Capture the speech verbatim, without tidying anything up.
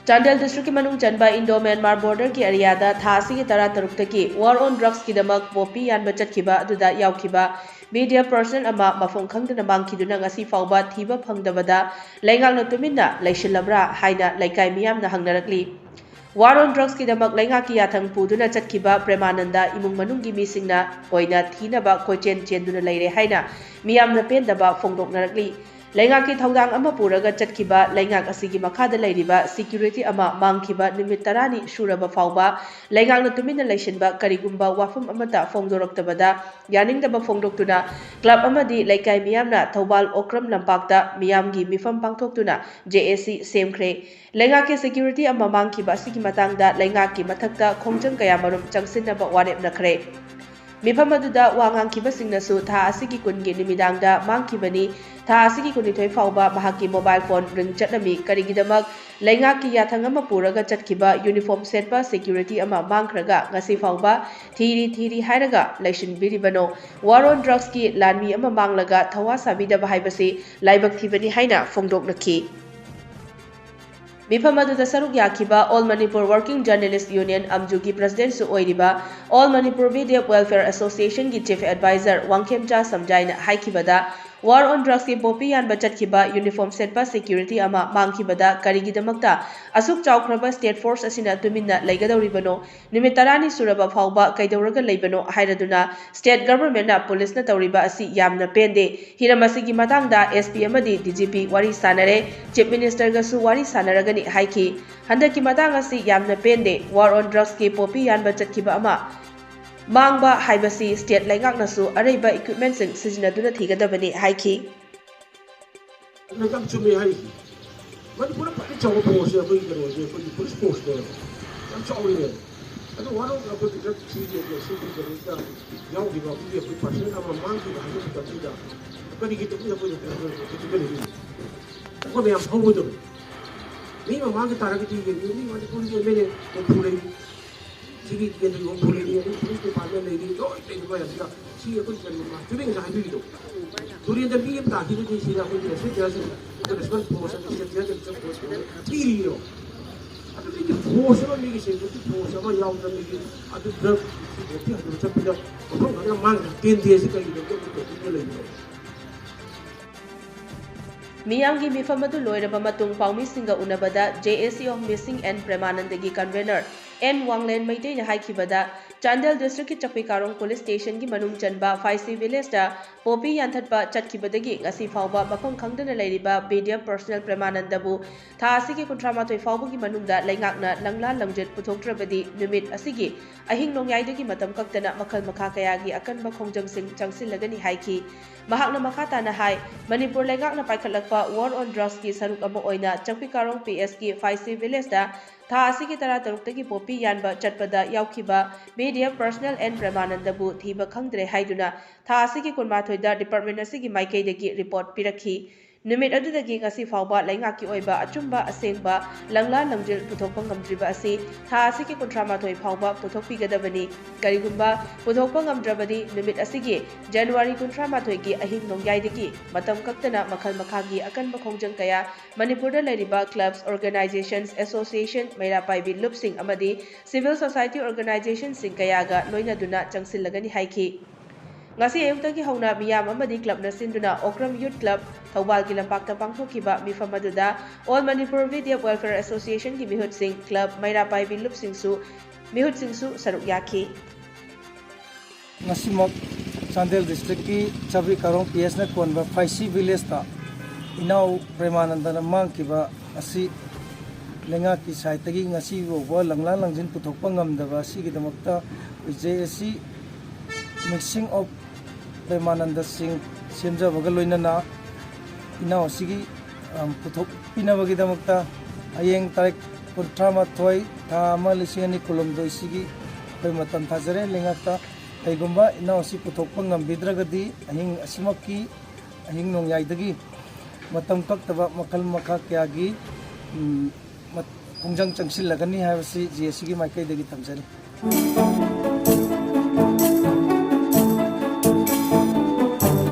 ꯆꯥꯟꯗꯦꯜ ꯗꯤꯁꯇ꯭ꯔꯤꯛꯀꯤ ꯃꯅꯨꯡ ꯆꯟꯕ ꯏꯟꯗꯣ ꯃ꯭ꯌꯥꯟꯃꯥꯔ ꯕꯣꯔꯗꯔꯒꯤ ꯑꯦꯔꯤꯌꯥꯗ ꯊꯥ ꯑꯁꯤꯒꯤ ꯇꯔꯥ ꯇꯔꯨꯛꯇꯒꯤ ꯋꯥꯔ ꯑꯣꯟ ꯗ꯭ꯔꯒꯁꯀꯤꯗꯃꯛ ꯄꯣꯄꯤ ꯌꯥꯟꯕ ꯆꯠꯈꯤꯕ ꯑꯗꯨꯗ ꯌꯥꯎꯈꯤꯕ ꯃꯤꯗꯤꯌꯥ ꯄꯔꯁꯅꯦꯜ ꯑꯃ ꯃꯐꯝ ꯈꯪꯗꯅ ꯃꯥꯡꯈꯤꯗꯨꯅ ꯉꯁꯤ ꯐꯥꯎꯕ ꯊꯤꯕ ꯐꯪꯗꯕꯗ ꯂꯩꯉꯥꯛꯅ ꯇꯨꯃꯤꯟꯅ ꯂꯩꯁꯤꯜꯂꯕ꯭ꯔꯥ ꯍꯥꯏꯅ ꯂꯩꯀꯥꯏ ꯃꯤꯌꯥꯝꯅ ꯍꯪꯅꯔꯛꯂꯤ꯫ ꯋꯥꯔ ꯑꯣꯟ ꯗ꯭ꯔꯒꯁꯀꯤꯗꯃꯛ ꯂꯩꯉꯥꯛꯀꯤ ꯌꯥꯊꯪ ꯄꯨꯗꯨꯅ ꯆꯠꯈꯤꯕ ꯄ꯭ꯔꯦꯃꯥꯅꯟꯗ ꯏꯃꯨꯡ ꯃꯅꯨꯡꯒꯤ ꯃꯤꯁꯤꯡꯅ ꯑꯣꯏꯅ ꯊꯤꯅꯕ ꯀꯣꯏꯆꯦꯟ ꯆꯦꯟꯗꯨꯅ ꯂꯩꯔꯦ ꯍꯥꯏꯅ ꯃꯤꯌꯥꯝꯅ ꯄꯦꯟꯗꯕ ꯐꯣꯡꯗꯣꯛꯅꯔꯛꯂꯤ꯫ ꯂꯩꯉꯥꯛꯀꯤ ꯊꯧꯗꯥꯡ ꯑꯃ ꯄꯨꯔꯒ ꯆꯠꯈꯤꯕ ꯂꯩꯉꯥꯛ ꯑꯁꯤꯒꯤ ꯃꯈꯥꯗ ꯂꯩꯔꯤꯕ ꯁꯦꯀ꯭ꯌꯨꯔꯤꯇꯤ ꯑꯃ ꯃꯥꯡꯈꯤꯕ ꯅꯨꯃꯤꯠ ꯇꯔꯥꯅꯤ ꯁꯨꯔꯕ ꯐꯥꯎꯕ ꯂꯩꯉꯥꯛꯅ ꯇꯨꯃꯤꯟꯅ ꯂꯩꯁꯤꯟꯕ ꯀꯔꯤꯒꯨꯝꯕ ꯋꯥꯐꯝ ꯑꯃꯠꯇ ꯐꯣꯡꯗꯣꯔꯛꯇꯕꯗ ꯌꯥꯅꯤꯡꯗꯕ ꯐꯣꯡꯗꯣꯛꯇꯨꯅ ꯀ꯭ꯂꯕ ꯑꯃꯗꯤ ꯂꯩꯀꯥꯏ ꯃꯤꯌꯥꯝꯅ ꯊꯧꯕꯥꯜ ꯑꯣꯀ꯭ꯔꯝ ꯂꯝꯄꯥꯛꯇ ꯃꯤꯌꯥꯝꯒꯤ ꯃꯤꯐꯝ ꯄꯥꯡꯊꯣꯛꯇꯨꯅ ꯖꯦ ꯑꯦ ꯁꯤ ꯁꯦꯝꯈ꯭ꯔꯦ꯫ ꯂꯩꯉꯥꯛꯀꯤ ꯁꯦꯀ꯭ꯌꯨꯔꯤꯇꯤ ꯑꯃ ꯃꯥꯡꯈꯤꯕ ꯑꯁꯤꯒꯤ ꯃꯇꯥꯡꯗ ꯂꯩꯉꯥꯛꯀꯤ ꯃꯊꯛꯇ ꯈꯣꯡꯖꯪ ꯀꯌꯥꯃꯔꯨꯝ ꯆꯪꯁꯤꯟꯅꯕ ꯋꯥꯔꯦꯞꯅꯈ꯭ꯔꯦ꯫ ꯃꯤꯐꯝ ꯑꯗꯨꯗ ꯋꯥ ꯉꯥꯡꯈꯤꯕꯁꯤꯡꯅꯁꯨ ꯊꯥ ꯑꯁꯤꯒꯤ ꯀꯨꯟꯒꯤ ꯅꯨꯃꯤꯗꯥꯡꯗ ꯃꯥꯡꯈꯤꯕꯅꯤ, ꯊꯥ ꯑꯁꯤꯒꯤ ꯀꯨꯟꯅꯤꯊꯣꯏ ꯐꯥꯎꯕ ꯃꯍꯥꯛꯀꯤ ꯃꯣꯕꯥꯏꯜ ꯐꯣꯟ ꯔꯤꯡ ꯆꯠꯂꯝꯃꯤ, ꯀꯔꯤꯒꯤꯗꯃꯛ ꯂꯩꯉꯥꯛꯀꯤ ꯌꯥꯊꯪ ꯑꯃ ꯄꯨꯔꯒ ꯆꯠꯈꯤꯕ ꯌꯨꯅꯤꯐꯣꯔꯝ ꯁꯦꯠꯄ ꯁꯦꯀ꯭ꯌꯨꯔꯤꯇꯤ ꯑꯃ ꯃꯥꯡꯈ꯭ꯔꯒ ꯉꯁꯤ ꯐꯥꯎꯕ ꯊꯤꯔꯤ ꯊꯤꯔꯤ ꯍꯥꯏꯔꯒ ꯂꯩꯁꯤꯟꯕꯤꯔꯤꯕꯅꯣ? ꯋꯥꯔ ꯑꯣꯟ ꯗ꯭ꯔꯒꯁꯀꯤ ꯂꯥꯟꯃꯤ ꯑꯃ ꯃꯥꯡꯂꯒ ꯊꯋꯥ ꯁꯥꯕꯤꯗꯕ ꯍꯥꯏꯕꯁꯤ ꯂꯥꯏꯕꯛ ꯊꯤꯕꯅꯤ ꯍꯥꯏꯅ ꯐꯣꯡꯗꯣꯛꯅꯈꯤ꯫ ꯃꯤꯐꯝ ꯑꯗꯨꯗ ꯁꯔꯨꯛ ꯌꯥꯈꯤꯕ all Manipur working journalists union ꯑꯝꯖꯨꯒꯤ ꯄ꯭ꯔꯁꯤꯗꯦꯟꯠꯁꯨ ꯑꯣꯏꯔꯤꯕ ꯑꯣꯜ ꯃꯅꯤꯄꯨꯔ ꯃꯤꯗꯤꯌꯥ ꯋꯦꯜꯐꯤꯌꯔ ꯑꯦꯁꯣꯁꯤꯌꯦꯁꯟꯒꯤ ꯆꯤꯐ ꯑꯦꯗꯚꯥꯏꯖꯔ ꯋꯥꯡꯈꯦꯝꯆꯥ ꯁꯝꯖꯥꯏꯅ ꯍꯥꯏꯈꯤꯕꯗ, ꯋꯥꯔ ꯑꯣꯟ ꯗ꯭ꯔꯒꯁꯀꯤ ꯄꯣꯄꯤ ꯌꯥꯟꯕ ꯆꯠꯈꯤꯕ ꯌꯨꯅꯤꯐꯣꯔꯝ ꯁꯦꯠꯄ ꯁꯦꯀ꯭ꯌꯨꯔꯤꯇꯤ ꯑꯃ ꯃꯥꯡꯈꯤꯕꯗ ꯀꯔꯤꯒꯤꯗꯃꯛꯇ ꯑꯁꯨꯛ ꯆꯥꯎꯈ꯭ꯔꯕ ꯁ꯭ꯇꯦꯠ ꯐꯣꯔꯁ ꯑꯁꯤꯅ ꯇꯨꯃꯤꯟꯅ ꯂꯩꯒꯗꯧꯔꯤꯕꯅꯣ? ꯅꯨꯃꯤꯠ ꯇꯔꯥꯅꯤ ꯁꯨꯔꯕ ꯐꯥꯎꯕ ꯀꯩꯗꯧꯔꯒ ꯂꯩꯕꯅꯣ ꯍꯥꯏꯔꯗꯨꯅ ꯁ꯭ꯇꯦꯠ ꯒꯚꯔꯟꯃꯦꯟꯠꯅ ꯄꯨꯂꯤꯁꯅ ꯇꯧꯔꯤꯕ ꯑꯁꯤ ꯌꯥꯝꯅ ꯄꯦꯟꯗꯦ꯫ ꯍꯤꯔꯝ ꯑꯁꯤꯒꯤ ꯃꯇꯥꯡꯗ ꯑꯦꯁ ꯄꯤ ꯑꯃꯗꯤ ꯗꯤ ꯖꯤ ꯄꯤ ꯋꯥꯔꯤ ꯁꯥꯅꯔꯦ, ꯆꯤꯐ ꯃꯤꯅꯤꯁꯇꯔꯒꯁꯨ ꯋꯥꯔꯤ ꯁꯥꯅꯔꯒꯅꯤ ꯍꯥꯏꯈꯤ꯫ ꯍꯟꯗꯛꯀꯤ ꯃꯇꯥꯡ ꯑꯁꯤ ꯌꯥꯝꯅ ꯄꯦꯟꯗꯦ꯫ ꯋꯥꯔ ꯑꯣꯟ ꯗ꯭ꯔꯒꯁꯀꯤ ꯄꯣꯄꯤ ꯌꯥꯟꯕ ꯆꯠꯈꯤꯕ ꯑꯃ ꯃꯥꯡꯕ ꯍꯥꯏꯕꯁꯤ ꯁ꯭ꯇꯦꯠ ꯂꯩꯉꯥꯛꯅꯁꯨ ꯑꯔꯩꯕ ꯏꯀ꯭ꯋꯤꯞꯃꯦꯟꯠꯁꯤꯡ ꯁꯤꯖꯤꯟꯅꯗꯨꯅ ꯊꯤꯒꯗꯕꯅꯤ ꯍꯥꯏꯈꯤ꯫ ꯅꯪ ꯌꯥꯝ ꯆꯨꯝꯃꯦ ꯍꯥꯏꯔꯤꯁꯦ꯫ ꯃꯅꯤꯄꯨꯔꯗ ꯈ꯭ꯋꯥꯏꯗꯒꯤ ꯆꯥꯎꯕ ꯐꯣꯔꯁꯁꯦ ꯑꯩꯈꯣꯏꯒꯤ ꯀꯩꯅꯣꯁꯦ, ꯑꯩꯈꯣꯏꯒꯤ ꯄꯨꯂꯤꯁ ꯐꯣꯔꯁꯅꯦꯕ꯫ ꯌꯥꯝ ꯆꯥꯎꯔꯤꯅꯦꯕ꯫ ꯑꯗꯣ ꯋꯥꯔꯧꯅ ꯑꯩꯈꯣꯏꯒꯤ ꯗ꯭ꯔꯒ ꯊ꯭ꯔꯤꯒꯤ ꯑꯦꯒ꯭ꯔꯦꯁꯟꯒꯤ ꯀꯩꯅꯣꯁꯤꯗ ꯌꯥꯎꯈꯤꯕ ꯑꯩꯈꯣꯏꯒꯤ, ꯑꯩꯈꯣꯏ ꯄꯥꯔꯁꯟ ꯑꯃ ꯃꯥꯡꯈꯤꯕ ꯍꯥꯏꯕ ꯃꯇꯝꯁꯤꯗ ꯀꯔꯤꯒꯤ ꯇꯧꯕꯤꯗ ꯑꯩꯈꯣꯏꯅ ꯈꯤꯇꯪ ꯈꯟꯕꯤꯔꯤꯅꯤ? ꯑꯩꯈꯣꯏ ꯃꯌꯥꯝ ꯍꯧꯒꯗꯕꯅꯤ꯫ ꯃꯤ ꯑꯃ ꯃꯥꯡꯈꯤ ꯇꯥꯔꯒꯗꯤ ꯌꯦꯡꯕꯤꯌꯨ, ꯃꯤ ꯃꯅꯤꯄꯨꯔꯒꯤ ꯑꯦꯝ ꯑꯦꯜ ꯑꯦ ꯍꯨꯝꯐꯨ ꯂꯩꯔꯤ, ꯁꯤꯒꯤ ꯀꯦꯟꯗ꯭ꯔꯒꯤ ꯍꯨꯝꯐꯨ ꯂꯩꯔꯤ, ꯑꯗꯩ ꯄꯨꯂꯤꯁ ꯗꯤꯄꯥꯔꯠꯃꯦꯟ ꯂꯩꯔꯤ, ꯂꯣꯏ ꯂꯩꯔꯤ ꯃꯌꯥꯝꯁꯤꯗ꯫ ꯁꯤ ꯑꯩꯈꯣꯏ ꯀꯔꯤ ꯆꯨꯝꯃꯤ ꯉꯁꯥꯏ ꯍꯥꯏꯕꯤꯔꯤꯗꯣ, ꯇꯨꯔꯦꯟꯗ ꯃꯤ ꯑꯃ ꯇꯥꯈꯤꯕꯗꯤ ꯁꯤꯗ ꯑꯩꯈꯣꯏꯒꯤ ꯔꯦꯁꯀ꯭ꯌꯨ ꯗꯤꯌꯥꯔꯁꯤꯡ, ꯑꯩꯈꯣꯏ ꯔꯦꯁꯄꯣꯟꯁ ꯐꯣꯔꯁ ꯑꯃꯗꯤ ꯁꯤꯗ ꯗꯤꯌꯥꯔꯁꯤꯡ ꯆꯠ ꯐꯣꯔꯁ ꯊꯤꯔꯤꯑꯕ꯫ ꯑꯗꯨꯗꯤ ꯐꯣꯔꯁ ꯑꯃ, ꯃꯤꯒꯤ ꯁꯦꯀ꯭ꯌꯨꯔꯤꯇꯤ ꯐꯣꯔꯁ ꯑꯃ ꯌꯥꯎꯗꯅ ꯃꯤꯒꯤ ꯑꯗꯨ ꯗ꯭ꯔꯒ ꯁꯤꯒꯨꯝꯕ ꯍꯟꯗꯣꯛ ꯆꯠꯄꯗ ꯃꯐꯝ ꯈꯔꯗ ꯃꯥꯡꯈ꯭ꯔꯦ꯫ ꯀꯦꯟꯗꯦꯁꯤ ꯀꯩꯒꯤꯅꯣ? ꯑꯗꯨꯒꯤ ꯇꯣꯄꯤꯛꯇ ꯂꯩꯕꯅꯦ꯫ ꯃꯤꯌꯥꯝꯒꯤ ꯃꯤꯐꯝ ꯑꯗꯨ ꯂꯣꯏꯔꯕ ꯃꯇꯨꯡ ꯄꯥꯎꯃꯤꯁꯤꯡꯒ ꯎꯅꯕꯗ J A C of Missing and Premanandaꯒꯤ convener N ꯋꯥꯡꯂꯦꯟ ꯃꯩꯇꯩꯅ ꯍꯥꯏꯈꯤꯕꯗ, Chandel districtꯀꯤ ꯆꯛꯄꯤꯀꯥꯔꯣꯡ police stationꯒꯤ ꯃꯅꯨꯡ ꯆꯟꯕ ꯐꯥꯏꯁꯤ villageꯇ ꯄꯣꯄꯤ ꯌꯥꯟꯊꯠꯄ ꯆꯠꯈꯤꯕꯗꯒꯤ ꯉꯁꯤ ꯐꯥꯎꯕ ꯃꯐꯝ ꯈꯪꯗꯅ ꯂꯩꯔꯤꯕ B D F personnel ꯄ꯭ꯔꯦꯃꯥꯅꯟꯗꯕꯨ ꯊꯥ ꯑꯁꯤꯒꯤ ꯀꯨꯟꯊ꯭ꯔꯥ ꯃꯥꯊꯣꯏ ꯐꯥꯎꯕꯒꯤ ꯃꯅꯨꯡꯗ ꯂꯩꯉꯥꯛꯅ ꯂꯪꯂꯥ ꯂꯪꯖꯠ ꯄꯨꯊꯣꯛꯇ꯭ꯔꯕꯗꯤ ꯅꯨꯃꯤꯠ ꯑꯁꯤꯒꯤ ꯑꯍꯤꯡ ꯅꯣꯡꯌꯥꯏꯗꯒꯤ ꯃꯇꯝ ꯀꯛꯇꯅ ꯃꯈꯜ ꯃꯈꯥ ꯀꯌꯥꯒꯤ ꯑꯀꯟꯕ ꯈꯣꯡꯖꯪꯁꯤꯡ ꯆꯪꯁꯤꯜꯂꯒꯅꯤ ꯍꯥꯏꯈꯤ꯫ ꯃꯍꯥꯛꯅ ꯃꯈꯥ ꯇꯥꯅ ꯍꯥꯏ, ꯃꯅꯤꯄꯨꯔ ꯂꯩꯉꯥꯛꯅ ꯄꯥꯏꯈꯠꯂꯛꯄ War on Drugsꯀꯤ ꯁꯔꯨꯛ ꯑꯃ ꯑꯣꯏꯅ ꯆꯛꯄꯤꯀꯥꯔꯣꯡ P Sꯀꯤ ꯐꯥꯏꯁꯤ villageꯇ ꯊꯥ ꯑꯁꯤꯒꯤ ꯇꯔꯥꯇꯔꯨꯛꯇꯒꯤ ꯄꯣꯄꯤ ꯌꯥꯟꯕ ꯆꯠꯄꯗ ꯌꯥꯎꯈꯤꯕ B D F personnel N ꯄ꯭ꯔꯦꯃꯥꯅꯟꯗꯕꯨ ꯊꯤꯕ ꯈꯪꯗ꯭ꯔꯦ ꯍꯥꯏꯗꯨꯅ ꯊꯥ ꯑꯁꯤꯒꯤ ꯀꯨꯟꯃꯥꯊꯣꯏꯗ department ꯑꯁꯤꯒꯤ ꯃꯥꯏꯀꯩꯗꯒꯤ report ꯄꯤꯔꯛꯈꯤ꯫ ꯅꯨꯃꯤꯠ ꯑꯗꯨꯗꯒꯤ ꯉꯁꯤ ꯐꯥꯎꯕ ꯂꯩꯉꯥꯛꯀꯤ ꯑꯣꯏꯕ ꯑꯆꯨꯝꯕ ꯑꯁꯦꯡꯕ ꯂꯪꯂꯥ ꯂꯪꯖꯤꯜ ꯄꯨꯊꯣꯛꯄ ꯉꯝꯗ꯭ꯔꯤꯕ ꯑꯁꯤ ꯊꯥ ꯑꯁꯤꯒꯤ ꯀꯨꯟꯊ꯭ꯔꯥ ꯃꯥꯊꯣꯏ ꯐꯥꯎꯕ ꯄꯨꯊꯣꯛꯄꯤꯒꯗꯕꯅꯤ꯫ ꯀꯔꯤꯒꯨꯝꯕ ꯄꯨꯊꯣꯛꯄ ꯉꯝꯗ꯭ꯔꯕꯗꯤ ꯅꯨꯃꯤꯠ ꯑꯁꯤꯒꯤ January ꯀꯨꯟꯊ꯭ꯔꯥ ꯃꯥꯊꯣꯏꯒꯤ ꯑꯍꯤꯡ ꯅꯣꯡꯌꯥꯏꯗꯒꯤ ꯃꯇꯝ ꯀꯛꯇꯅ ꯃꯈꯜ ꯃꯈꯥꯒꯤ ꯑꯀꯟꯕ ꯈꯣꯡꯖꯪ ꯀꯌꯥ ꯃꯅꯤꯄꯨꯔꯗ ꯂꯩꯔꯤꯕ clubs, organizations, association, ꯃꯩꯔꯥ ꯄꯥꯏꯕꯤ ꯂꯨꯞꯁꯤꯡ ꯑꯃꯗꯤ civil society organizationꯁꯤꯡ ꯀꯌꯥꯒ ꯂꯣꯏꯅꯗꯨꯅ ꯆꯪꯁꯤꯜꯂꯒꯅꯤ ꯍꯥꯏꯈꯤ꯫ ꯉꯁꯤ ꯑꯌꯨꯛꯇꯒꯤ ꯍꯧꯅ ꯃꯤꯌꯥꯝ ꯑꯃꯗꯤ clubꯅ ꯁꯤꯟꯗꯨꯅ ꯑꯣꯀ꯭ꯔꯝ Youth Club ꯊꯧꯕꯥꯜꯒꯤ ꯂꯝꯄꯥꯛꯇ ꯄꯥꯡꯊꯣꯛꯈꯤꯕ ꯃꯤꯐꯝ ꯑꯗꯨꯗ All Manipur B D F Welfare Associationꯒꯤ ꯃꯤꯍꯨꯠꯁꯤꯡ, club ꯃꯩꯔꯥ ꯄꯥꯏꯕꯤ ꯂꯨꯞꯁꯤꯡꯁꯨ, ꯃꯤꯍꯨꯠꯁꯤꯡꯁꯨ ꯁꯔꯨꯛ ꯌꯥꯈꯤ꯫ ꯉꯁꯤꯃꯛ ꯆꯥꯟꯗꯦꯜ districtꯀꯤ ꯆꯛꯄꯤꯀꯥꯔꯣꯡ P Sꯅ ꯀꯣꯟꯕ ꯐꯥꯏꯁꯤ villageꯇ ꯏꯅꯥꯎ ꯄ꯭ꯔꯦꯃꯥꯅꯟꯗꯅ ꯃꯥꯡꯈꯤꯕ ꯑꯁꯤ ꯂꯩꯉꯥꯛꯀꯤ sideꯇꯒꯤ ꯉꯁꯤ ꯐꯥꯎꯕ ꯂꯪꯂꯥ ꯂꯪꯖꯤꯟ ꯄꯨꯊꯣꯛꯄ ꯉꯝꯗꯕ ꯑꯁꯤꯒꯤꯗꯃꯛꯇ ꯑꯩꯈꯣꯏ J A C Missing of ꯄ꯭ꯔꯦꯃꯥꯅꯟꯗ ꯁꯤꯡ ꯁꯦꯝꯖꯕꯒ ꯂꯣꯏꯅꯅ ꯏꯅꯥꯎ ꯑꯁꯤꯒꯤ, ꯑꯝ, ꯄꯨꯊꯣꯛꯄꯤꯅꯕꯒꯤꯗꯃꯛꯇ ꯍꯌꯦꯡ ꯇꯥꯔꯤꯛ ꯀꯨꯟꯊ꯭ꯔꯥ ꯃꯥꯊꯣꯏ, ꯊꯥ ꯑꯃ, ꯂꯤꯁꯤꯡ ꯑꯅꯤ ꯀꯨꯟꯍꯨꯝꯗꯣꯏ ꯁꯤꯒꯤ ꯑꯩꯈꯣꯏ ꯃꯇꯝ ꯊꯥꯖꯔꯦ꯫ ꯂꯩꯉꯥꯛꯇ ꯀꯩꯒꯨꯝꯕ ꯏꯅꯥꯎ ꯑꯁꯤ ꯄꯨꯊꯣꯛꯄ ꯉꯝꯕꯤꯗ꯭ꯔꯒꯗꯤ ꯑꯍꯤꯡ ꯑꯁꯤꯃꯛꯀꯤ ꯑꯍꯤꯡ ꯅꯣꯡꯌꯥꯏꯗꯒꯤ ꯃꯇꯝ ꯀꯛꯇꯕ ꯃꯈꯜ ꯃꯈꯥ ꯀꯌꯥꯒꯤ, ꯎꯝ, ꯃꯠ-, ꯈꯣꯡꯖꯪ ꯆꯪꯁꯤꯜꯂꯒꯅꯤ ꯍꯥꯏꯕꯁꯤ J A Cꯒꯤ ꯃꯥꯏꯀꯩꯗꯒꯤ ꯊꯝꯖꯔꯤ꯫